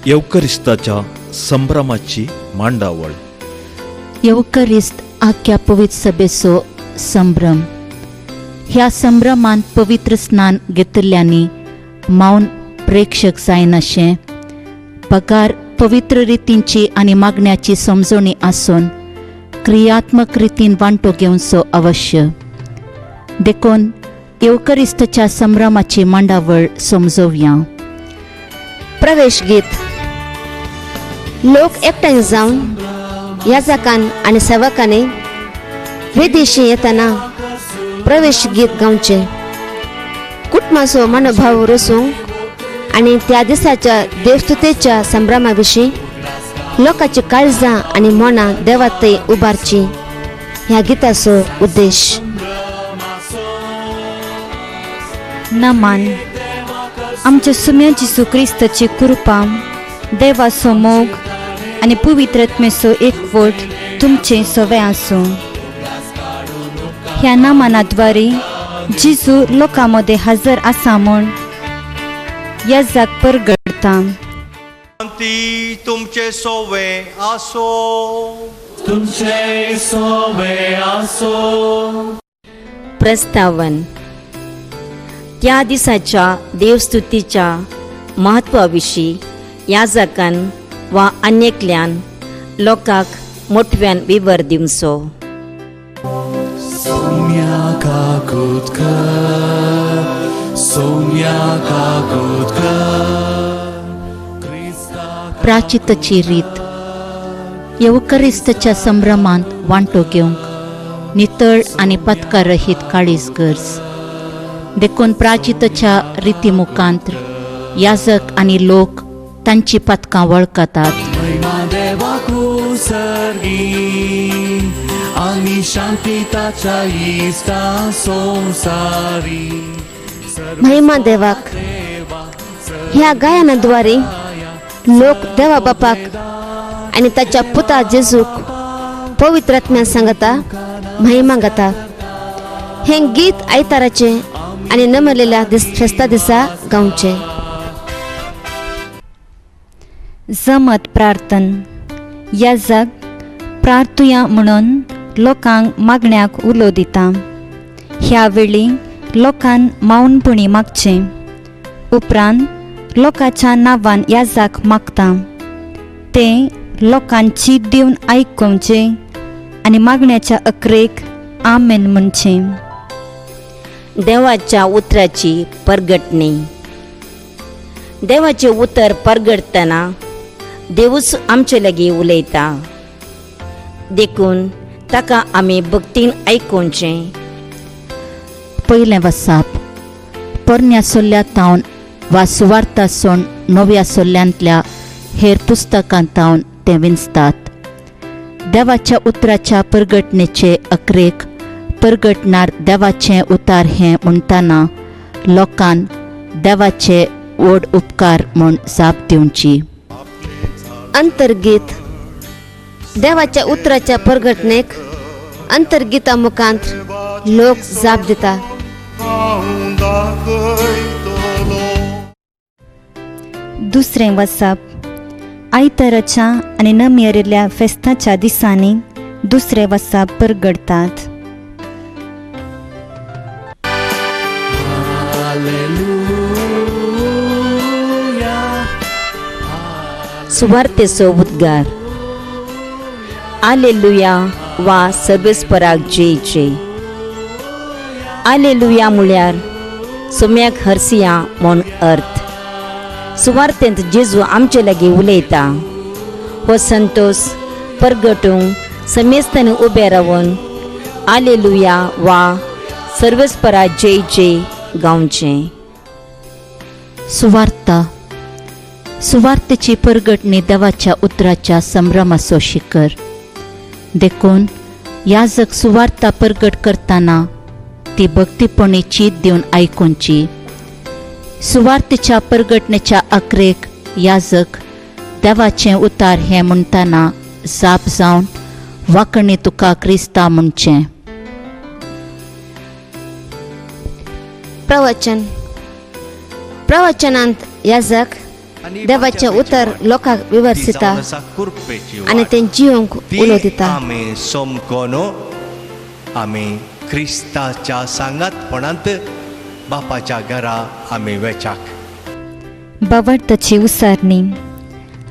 येवकरिस्ताच्या संभ्रमाची मांडावळ. येवकरिस्त आख्या पवित्र सभेचो संभ्रम. ह्या संभ्रमांत पवित्र स्नान घेतिल्ल्यांनी मौन प्रेक्षक जायनाशें पगार पवित्र रितींची आनी मागण्याची समजणी आसून क्रियात्मक रितीन वांटो घेवचो अवश्य. देखून येवकरिस्ताच्या संभ्रमाची मांडावळ समजोवया. प्रवेश गीत. लोक एकठांय जावन याजकान आनी सेवकांनी विदेशी येतना प्रवेश गीत गावचें. कुटुंबाचो मनोभाव रसूंक आनी त्या दिसाच्या देवस्तुतेच्या संभ्रमा विशीं लोकांची काळजां आनी मनां देवात उबारची ह्या गिताचो उद्देश. नमन. आमच्या सुम्या जेजू क्रिस्ताची कृपा, देवाचो मोग आनी पवित्रत्मेचो एकवट तुमचें सवें आसूं. ह्या नामानाद्वारे जेजू लोकां मदें हजर आसा म्हूण याजाक परगडता. शांती तुमचे सोवे आसो. तुमचे सोवे आसो. प्रस्तावन. त्या दिसाच्या देवस्तुतीच्या म्हत्वा विशीं याजकान वा अन्यकल्यान लोकांक मोटव्यान विवर दिवचो. सोम्या काकुतकर, सोम्या काकुतकर, क्रिस्ता. प्राचितची रीत. येवकरिस्ताच्या संभ्रमांत वांटो घेवंक नितळ आनी पथकारहीत काळीज गरज. देखून प्राचितच्या रिती मुखांत याजक आनी लोक तांची पथकां वळखतात. महिमा देवाकू सर्गी आनी शांती ताच्या इश्टा संवसारी. महिमा देवाक. ह्या गायनाद्वारे लोक देवा बापाक आनी ताच्या पुता जेजूक पवित्र आत्म्या सांगता महिमा गाता. हें गीत आयताराचें आनी नमलेल्या दीस फेस्ता दिसा गावचें. जमत प्रार्थन. याजक प्रार्थुया म्हणून लोकांक मागण्याक उलो दिता. ह्या वेळी लोकान मौनपणी मागचें. उपरांत लोकांच्या नांवान याजाक मागता ते लोकांची दिवन आयकुचें आनी मागण्याच्या अकरेक आमेन म्हणचें. देवाच्या उतराची परगटणी. देवाचें उतर परगटतना देवूच आमचे लागीं उलयता, देखून ताका आमी भक्तीन आयकुचें. पयलें वसाप. पोरण्या सोल्ल्या तावन वा सुवार्ता सोण नव्या सोल्ल्यांतल्या हेर पुस्तकां तावन ते विंचतात. देवाच्या उतराच्या परगटणेचे अकरेक परगटणार देवाचें उतार हें म्हणटाना लोकान देवाचे व्हड उपकार म्हूण जाप दिवची. अंतर्गीत. देवाच्या उतराच्या परगटणेक अंतर्गीता मुखांत लोक जाप दिता. हांव दाखयतलो. दुसरें वसाप. आयताराच्या आनी नमेरिल्ल्या फेस्ताच्या दिसांनी दुसरें वसाप परगडतात. हालेलुया. सुवार्तेचो उद्गार. आलेलुया वा सर्वेस्पराक जय जय. आलेलुया म्हळ्यार सुम्याक हरसिया म्हूण अर्थ. सुवार्तेंत जेजू आमचे लागीं उलयता. हो संतोश परगटूंक समेस्तांनी उबे रावन आलेलुया वा सर्वेस्परा जय जय गावचें. सुवार्ता. सुवार्तेची परगटणी देवाच्या उतराच्या संभ्रमाचो शिखर. देखून याजक सुवार्ता परगट करतना ती भक्तीपणी चीत दिवन आयकुची. सुवार्तेच्या परगटणेच्या अकरेक याजक देवाचें उतार हें म्हणटाना जाप जावन वाकणी तुका क्रिस्ता म्हणचें. प्रवचन. प्रवचनांत याजक देवाचें उतर लोकांक ती विवर्सिता जावन आसा कृपेची आनी वाट. तें जिवंक ती उलो दिता. आमी समकोन आमी क्रिस्ताच्या सांगातपणांत बापाच्या घरा आमी वेचाक. बावडताची उसारणी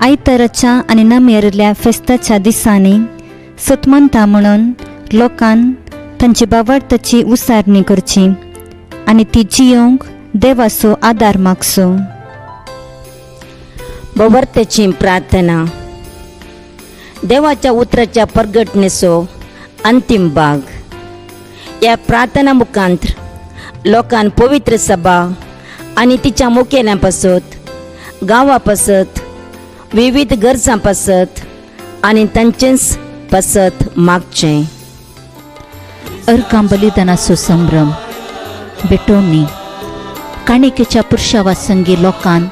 आयताराच्या आनी नमेरल्या फेस्ताच्या दिसांनी सतमंता म्हणून लोकान तांची बावडताची उसारणी करची आनी ती जियोंक देवाचो आदार मागचो. बवर्तेची प्रार्थना देवाच्या उतराच्या परगटणेचो अंतीम भाग. ह्या प्रार्थना मुखांत लोकान पवित्र सभा आनी तिच्या मुखेल्यां पासत, गांवा पासत, विविध गरजां पासत आनी तांचेच पासत मागचें. अर्गां बलिदानाचो संभ्रम भेटवणी काणिकेच्या पुरशावा संगी लोकान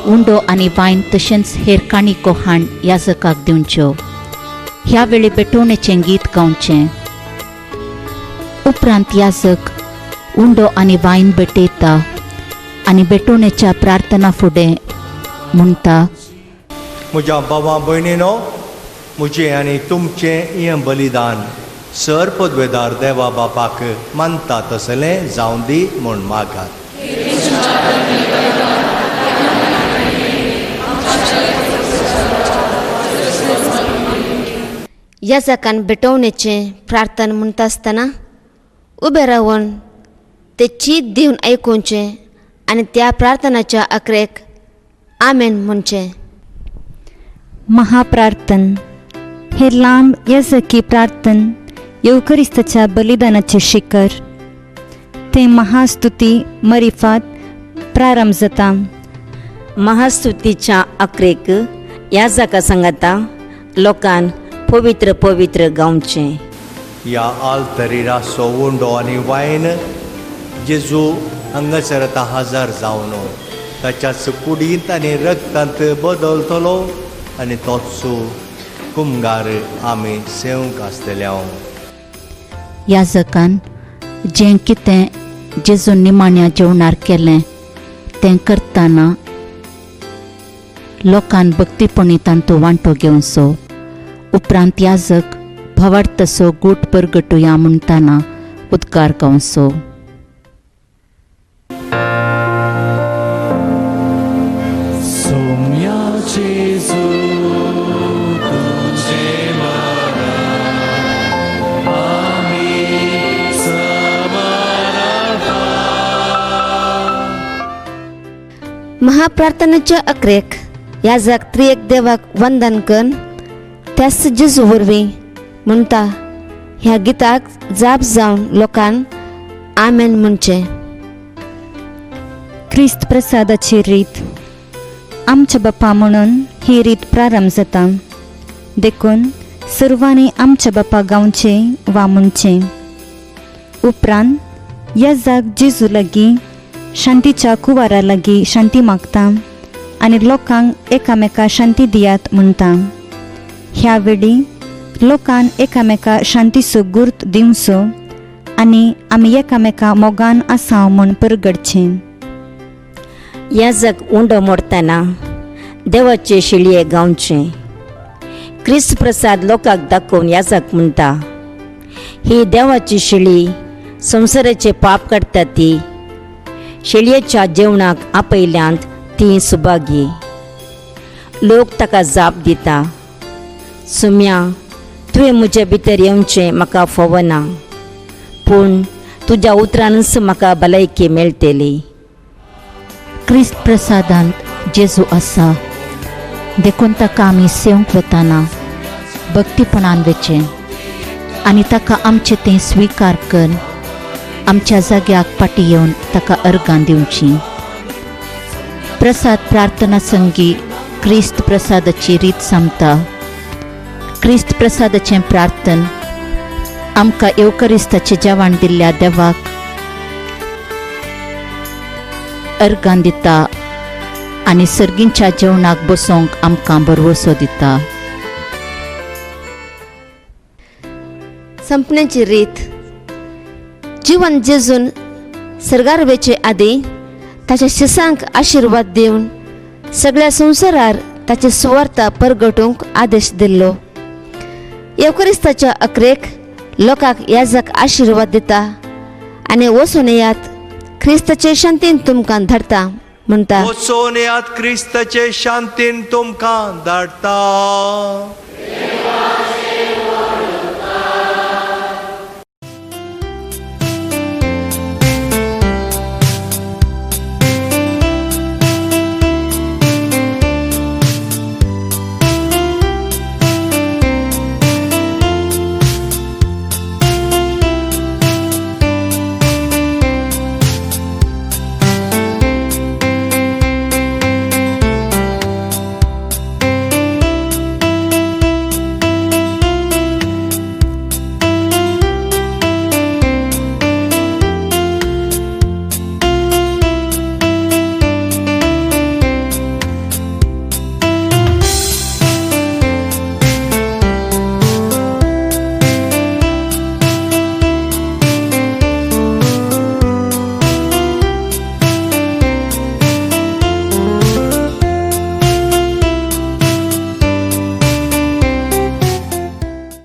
उंडो आनी वायन तशेंच हेर काणिको हाण याजकाक दिवच्यो. ह्या वेळी भेटवणेचें गीत गावचें. उपरांत याजक उंडो आनी वायन भेटयता आनी भेटवणेच्या प्रार्थना फुडें म्हणटा, म्हज्या बाबा भयणीनो, म्हजें आनी तुमचें हें बलिदान सर पदवेदार देवा बापाक मानता तसलें जावं दी म्हूण मागात. याजकान भेटवणेचें प्रार्थना म्हणटा आसतना उबें रावन ते चीत दिवन आयकुचें आनी त्या प्रार्थनाच्या अकरेक आमेन म्हणचें. महाप्रार्थन हे लांब याजकी प्रार्थन येवकरिस्ताच्या बलिदानाचें शिखर. तें महास्तुती मरिफात प्रारंभ जाता. महास्तुतीच्या अकरेक याजका सांगाता लोकान पवित्र पवित्र गावचें. ह्या आल्तरीराचो उंडो आनी वायन जेजू हांगासर आतां हजर जावन ताच्याच कुडींत आनी रगतांत बदलतलो आनी तोच कुमगार आमी सेवंक आसतले. हांव याजकान जें कितें जेजून निमाण्या जेवणार केलें तें करतना लोकान भक्तीपणी तांचो वांटो घेवचो. उपरांत याजक भावार्थसो गूट परगटुया म्हणटाना उद्गार गावचो. सोम्या जेजू तुझे मरण आमी समर्पा. महाप्रार्थनेच्या अकरेक याजक त्रिएक देवाक वंदन करून त्याच जेजू वरवीं म्हणटा ह्या गिताक जाप जावन लोकान आमेन म्हणचें. क्रिस्त प्रसादाची रीत आमच्या बापा म्हणून ही रीत प्रारंभ जाता. देखून सर्वांनी आमच्या बापा गावचें वा म्हणचें. उपरांत याजक जेजू लागीं शांतीच्या कुवारा लागीं शांती मागता आनी लोकांक एकामेका शांती दियात म्हणटा. ह्या वेळी लोकान एकामेका शांतीचो गुर्त दिवचो आनी आमी एकामेका मोगान आसाव म्हूण परगडचें. याजक उंडो मोडटना देवाचे शिळये गावचें. क्रिस्त प्रसाद लोकांक दाखोवन याजक म्हणटा, ही देवाची शिळी संवसाराचे पाप काडटा. ती शेळयेच्या जेवणाक आपयल्यांत ती सुभागी. लोक ताका जाप दिता, सुम्या तुवें म्हजे भितर येवचें म्हाका फोवना, पूण तुज्या उतरानच म्हाका भलायकी मेळटली. क्रिस्त प्रसादांत जेजू आसा देखून ताका आमी सेवंक वताना भक्तीपणान वचें आनी ताका आमचें तें स्विकार करून आमच्या जाग्याक फाटीं येवन ताका अर्गां दिवचीं. प्रसाद प्रार्थना संगी क्रिस्त प्रसादाची रीत सांगता. क्रिस्त प्रसादाचें प्रार्थन आमकां येवकरिस्ताचें जेवण दिल्ल्या देवाक अर्गां दिता आनी सर्गींच्या जेवणाक बसोवंक आमकां भरवसो दिता. संपण्याची रीत जिवन जेजून सर्गार वेचे आदी ताच्या शिसांक आशिर्वाद दिवन सगळ्या संवसारार ताची सुवार्ता परगटूंक आदेश दिल्लो. येवक्रिस्ताच्या अकरेक लोकांक याजक आशिर्वाद दिता आनी वचून येयात, क्रिस्ताचे शांतीन तुमकां धाडटा म्हणटा. वचोन येयात, क्रिस्ताचे शांतीन तुमकां धाडटा.